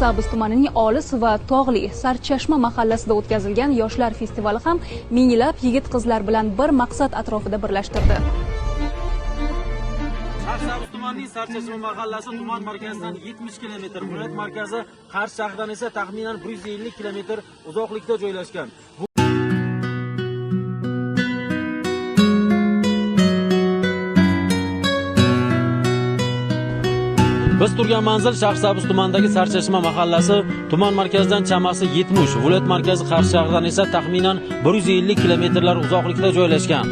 Shahrisabz tumanining olis va tog'li Sarchashma mahallasida o'tkazilgan yoshlar festivali ham minglab yigit-qizlar bilan bir maqsad atrofida birlashtirdi. Shahrisabz tumanining Sarchashma mahallasi tuman markazidan 70 kilometr, viloyat markazi Qarshi shahridan esa taxminan 150 kilometr uzoqlikda joylashgan. Biz turgan manzil Shahrisabz tumanidagi Sarchashma mahallasi tuman markazidan chamasi 70, viloyat markazi Qarshi shahridan esa taxminan 150 kilometrlar uzoqlikda joylashgan.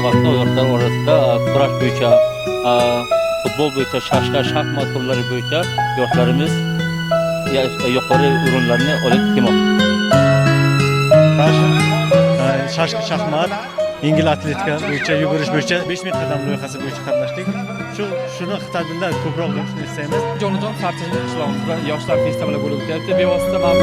Vaqtda yoshlar orasida kurash bo'yicha, futbol bo'yicha, shashka, shaxmat turlari bo'yicha yoshlarimiz yuqori o'rinlarni olib kelmoqda. Shashka, shaxmat, yengil atletika bo'yicha, yugurish bo'yicha 5000 qadam loyihasi bo'yicha qatnashdik. Shuni tadbirlar ko'proq bo'lishini istaymiz. Jonajon, Sarchashma qishlog'imizda yoshlar festivali bo'lib o'tyapti. Bevosita man